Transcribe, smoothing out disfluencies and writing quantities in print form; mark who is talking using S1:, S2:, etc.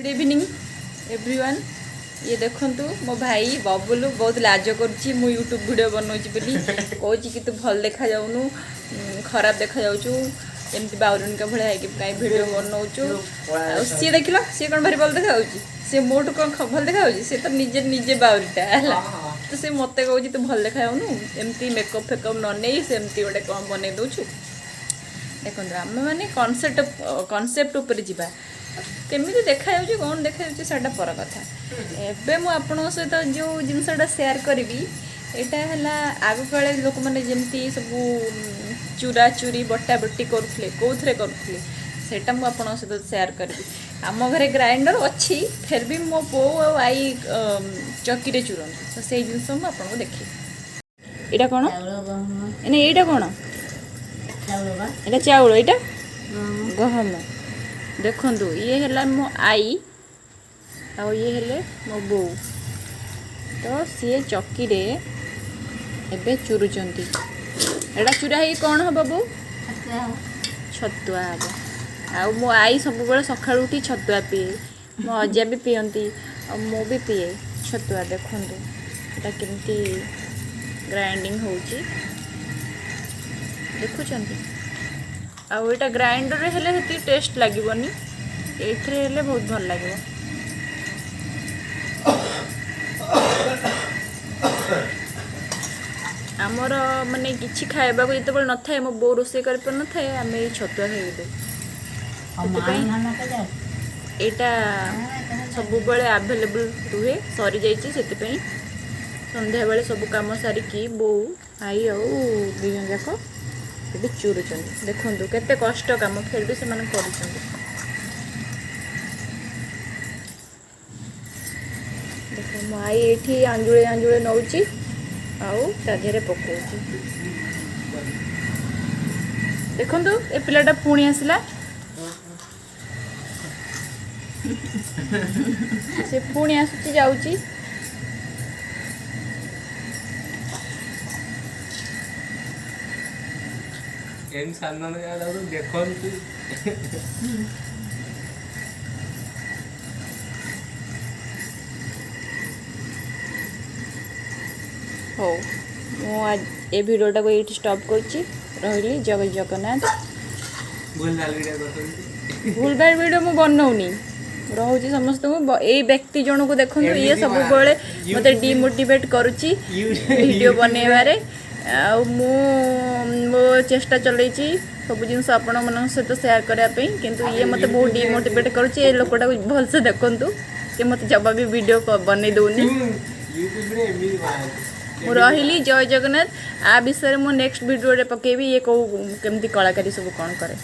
S1: Good evening everyone. ଇଏ ଦେଖନ୍ତୁ, ମୋ ଭାଇ ବବୁଲୁ ବହୁତ ଲାଜ କରୁଛି ମୁଁ ୟୁଟ୍ୟୁବ୍ ଭିଡ଼ିଓ ବନଉଛି ବୋଲି। କହୁଛି କି ତୁ ଭଲ ଦେଖାଯାଉନୁ, ଖରାପ ଦେଖାଯାଉଛୁ, ଏମିତି ବାଉରୁନିକା ଭଳିଆ ହେଇକି କାହିଁ ଭିଡ଼ିଓ ବନଉଛୁ? ଆଉ ସିଏ ଦେଖିଲ, ସିଏ କ'ଣ ଭାରି ଭଲ ଦେଖାଯାଉଛି? ସିଏ ମୋଠୁ କ'ଣ ଭଲ ଦେଖାଯାଉଛି? ସିଏ ତ ନିଜେ ନିଜେ ବାଉରିଟା ହେଲା। ତ ସେ ମୋତେ କହୁଛି ତୁ ଭଲ ଦେଖାଯାଉନୁ, ଏମିତି ମେକଅପ୍ ଫେକଅପ୍ ନ ନେଇ ସେମିତି ଗୋଟେ କ'ଣ ବନେଇ ଦେଉଛୁ। ଦେଖନ୍ତୁ, ଆମେମାନେ କନସେପ୍ଟ ଉପରେ ଯିବା। କେମିତି ଦେଖାଯାଉଛି, କ'ଣ ଦେଖାଯାଉଛି, ସେଇଟା ପର କଥା। ଏବେ ମୁଁ ଆପଣଙ୍କ ସହିତ ଯେଉଁ ଜିନିଷଟା ସେୟାର କରିବି, ଏଇଟା ହେଲା ଆଗକାଳେ ଲୋକମାନେ ଯେମିତି ସବୁ ଚୁରା ଚୁରି ବଟା ବଟି କରୁଥିଲେ, କେଉଁଥିରେ କରୁଥିଲେ, ସେଇଟା ମୁଁ ଆପଣଙ୍କ ସହିତ ସେୟାର କରିବି। ଆମ ଘରେ ଗ୍ରାଇଣ୍ଡର ଅଛି, ଫେର୍ ବି ମୋ ବୋଉ ଆଉ ଆଈ ଚକିରେ ଚୁରନ୍ତି। ତ ସେଇ ଜିନିଷ ମୁଁ ଆପଣଙ୍କୁ ଦେଖେଇବି। ଏଇଟା କ'ଣ?
S2: ଚାଉଳ, ଗହମ।
S1: ଏଇନା ଏଇଟା କ'ଣ?
S2: ଚାଉଳ ବା।
S1: ଏଇଟା ଚାଉଳ, ଏଇଟା
S2: ଗହମ।
S1: ଗହମ। ଦେଖନ୍ତୁ, ଇଏ ହେଲା ମୋ ଆଈ ଆଉ ଇଏ ହେଲେ ମୋ ବୋଉ। ତ ସିଏ ଚକିରେ ଏବେ ଚୁରୁଛନ୍ତି। ଏଇଟା ଚୁରା ହେଇକି କ'ଣ ହବ ବୋଉ?
S2: ଛତୁଆ ହବ।
S1: ଛତୁଆ ହବ। ଆଉ ମୋ ଆଈ ସବୁବେଳେ ସକାଳୁ ଉଠି ଛତୁଆ ପିଏ, ମୋ ଅଜା ବି ପିଅନ୍ତି ଆଉ ମୁଁ ବି ପିଏ ଛତୁଆ। ଦେଖନ୍ତୁ, ଏଇଟା କେମିତି ଗ୍ରାଇଣ୍ଡିଙ୍ଗ ହେଉଛି, ଦେଖୁଛନ୍ତି? ଆଉ ଏଇଟା ଗ୍ରାଇଣ୍ଡରରେ ହେଲେ ସେତିକି ଟେଷ୍ଟ ଲାଗିବନି, ଏଇଥିରେ ହେଲେ ବହୁତ ଭଲ ଲାଗିବ। ଆମର ମାନେ କିଛି ଖାଇବାକୁ ଯେତେବେଳେ ନଥାଏ, ମୋ ବୋଉ ରୋଷେଇ କରିପାରୁନଥାଏ, ଆମେ ଏଇ ଛତୁଆ ଖାଇକି ଦେଉ।
S2: ଆଉ ମା
S1: ସେଥିପାଇଁ
S2: ଧାନ କେତେ?
S1: ଏଇଟା ସବୁବେଳେ ଆଭେଲେବୁଲ୍ ରୁହେ। ସରିଯାଇଛି, ସେଥିପାଇଁ ସନ୍ଧ୍ୟାବେଳେ ସବୁ କାମ ସାରିକି ବୋଉ, ଆଈ ଆଉ ଦୁଇ ଜଣ ଯାକ ଏବେ ଚୁରୁଛନ୍ତି। ଦେଖନ୍ତୁ, କେତେ କଷ୍ଟ କାମ, ଫେର୍ ବି ସେମାନେ କରୁଛନ୍ତି। ଦେଖ, ମୋ ଆଈ ଏଇଠି ଆଞ୍ଜୁଳେ ଆଞ୍ଜୁଳେ ନେଉଛି ଆଉ ତା ଦେହରେ ପକଉଛି। ଦେଖନ୍ତୁ, ଏ ପିଲାଟା ପୁଣି ଆସିଲା। ସେ ପୁଣି ଆସୁଛି, ଯାଉଛି।
S3: ଏମିତି ସାନ ଦେଖନ୍ତୁ।
S1: ହଉ, ମୁଁ ଏ ଭିଡ଼ିଓଟାକୁ ଏଇଠି ଷ୍ଟପ୍ କରୁଛି। ରହିଲି, ଜୟ ଜଗନ୍ନାଥ।
S3: ଭୁଲ ଭାଲ ଭିଡ଼ିଓ କରୁଛନ୍ତି।
S1: ଭୁଲ ଭାଲ ଭିଡ଼ିଓ ମୁଁ ବନଉନି। ରହୁଛି ସମସ୍ତଙ୍କୁ। ଏଇ ବ୍ୟକ୍ତି ଜଣକୁ ଦେଖନ୍ତୁ, ଇଏ
S3: ଏମିତି
S1: ସବୁବେଳେ ମୋତେ ଡିମୋଟିଭେଟ୍ କରୁଛି ଭିଡ଼ିଓ ବନେଇବାରେ। ଆଉ ମୁଁ ମୋ ଚେଷ୍ଟା ଚଲେଇଛି ସବୁ ଜିନିଷ ଆପଣମାନଙ୍କ ସହିତ ସେୟାର କରିବା ପାଇଁ, କିନ୍ତୁ ଇଏ ମୋତେ ବହୁତ ଡିମୋଟିଭେଟ୍ କରୁଛି। ଏ ଲୋକଟାକୁ ଭଲସେ ଦେଖନ୍ତୁ, ସେ ମୋତେ ଜମା ବି ଭିଡ଼ିଓ ବନେଇ ଦେଉନି।
S3: ୟୁଟ୍ୟୁବରେ ଏମିତି ବନାନ୍ତି।
S1: ମୁଁ ରହିଲି, ଜୟ ଜଗନ୍ନାଥ। ଆ ବିଷୟରେ ମୁଁ ନେକ୍ସଟ ଭିଡ଼ିଓରେ ପକେଇବି, ଇଏ କେଉଁ କେମିତି କଳାକାରୀ ସବୁ କ'ଣ କରେ।